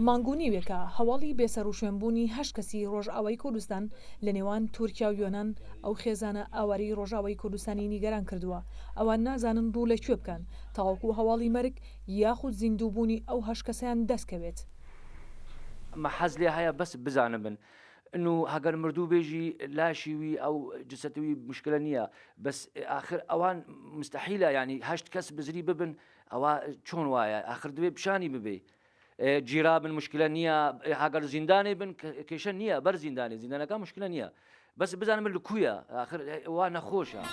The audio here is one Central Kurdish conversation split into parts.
مانگ و نیوێکە هەواڵی بێسەروشوێنبوونی هەشت کەسی ڕۆژئاوای کوردستان لە نێوان تورکیا و یۆنان ئەو خێزانە ئاوارەی ڕۆژئاوای کوردستانی نیگەران کردووە، ئەوان نازانن ڕوو لە کوێ بکەن تاوەکو هەواڵی مەرگ یاخود زیندووبوونی ئەو هەشت کەسەیان دەستکەوێت. مە حەز لێ هەیە بەس بزانبن انو هەگەر مردوو بێژی لاشی وی ئەو جسەت وی مشکلە نییە بەس ئاخر ئەوان مستحیلە یانی هەشت کەس بزری ببن ئەوە چۆن وایە ئاخر دەبێ پیشانی ببێ گیرا بن مشکلە نییە هەگەر زیندانێ بن کێشە نییە بەر زیندانێ زیندانەکە مشکلە نییە بەس بزانم لە کویە ئاخر وا نەخۆشە.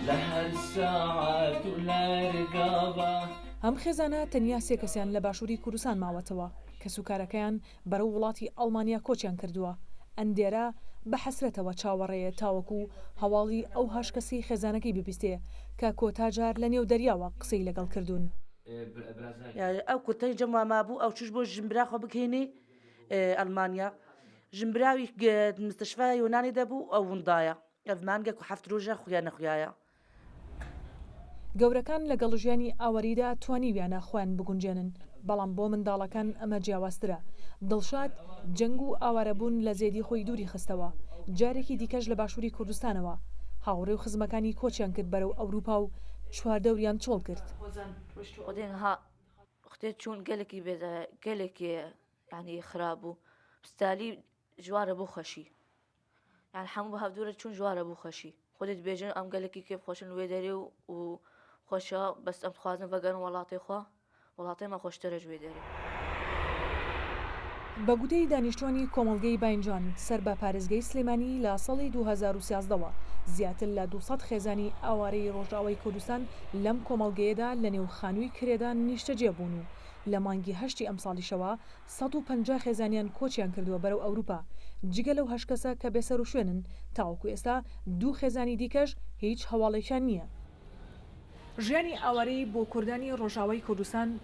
لە هەر ساعەت و لەرگاڤا. ئەم خێزانە تەنیا سێ کەسیان لە باشووری کوردستان ماوەتەوە، کەسوکارەکەیان بەرەو وڵاتی ئەڵمانیا کۆچیان کردووە، ئەندێرە بە حەسرەتەوە چاوەڕێیە تاوەکو هەواڵی ئەو هەشت کەسەی خێزانەکەی ببیستێ کە کۆتا جار لەنێو دەریاوە قسەی لەگەڵ کردوون. ئەو کورتەی جەم وا مابوو ئەو چوش بۆ ژنبرا خۆ بگهێنێ ئەڵمانیا ژنبراوی مستشفا یۆنانی دەبوو ئەو وندایە ئەڤ مانگەک و هەفت ڕۆژە خویا نەخویایە. گەورەکان لەگەڵ ژیانی ئاوەریدا توانیویانە خۆیان بگونجێنن، بەڵام بۆ منداڵەکان ئەمە جیاوازترە. دڵشاد جەنگ و ئاوارەبوون لە زێدی خۆی دووری خستەوە، جارێکی دیکەش لە باشووری کوردستانەوە هاوڕێ و خزمەکانی کۆچیان کرد بەرەو ئەوروپا و چواردەوریان چۆڵ کرد. یان حەموو بە هەڤدوو رە چوون ژوارە بوو خەشی خودت بێژن ئەم گەلەکی کێف خۆشن وێ دەرێ و و خۆشە بەس ئەم خوازن ڤەگەرن وەڵاتێ خوا وەڵاتێ مە خۆشترە ژ وێ دەرێ. بە گوتەی دانیشتوانی کۆمەڵگەی باینجان سەر بە پارێزگای سلێمانی لە ساڵی 2013 وە زیاتر لە 200 خێزانی ئاوارەی ڕۆژئاوای کوردستان لەم کۆمەڵگەیەدا لەنێو خانووی کرێدا نیشتەجێ بوون و لە مانگی هەشتی ئەمساڵیشەوە 150 خێزانیان کۆچیان کردووە بەرەو ئەوروپا، جگە لەو هەشت کەسە کە بێسەروشوێنن، تاوەکو ئێستا دوو خێزانی دیکەش هیچ هەواڵێکیان نییە. ژیانی ئاوارەیی بۆ کوردانی ڕۆژئاوای کوردستان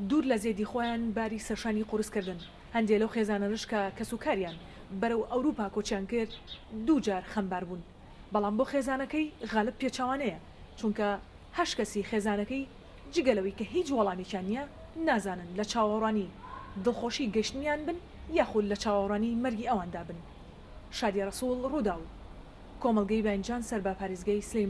دوور لە زێدی خۆیان باری سەرشانی قورس کردن، هەندێ لەو خێزانانەش کە کەسوکاریان بەرەو ئەوروپا کۆچیان کرد دووجار خەمبار بوون، بەڵام بۆ خێزانەکەی غالب پێچەوانەیە، چونکە هەشت کەسی خێزانەکەی جگە لەوەی کە هیچ وەڵامێکیان نییە، نازانن لە چاوەڕوانی دڵخۆشی گەشتنیان بن یاخود لە چاوەڕوانی مەرگی ئەواندا بن. شادیە ڕەسوڵ، ڕووداو، کۆمەڵگەی باینجان سەر بە پارێزگای سلێمانی.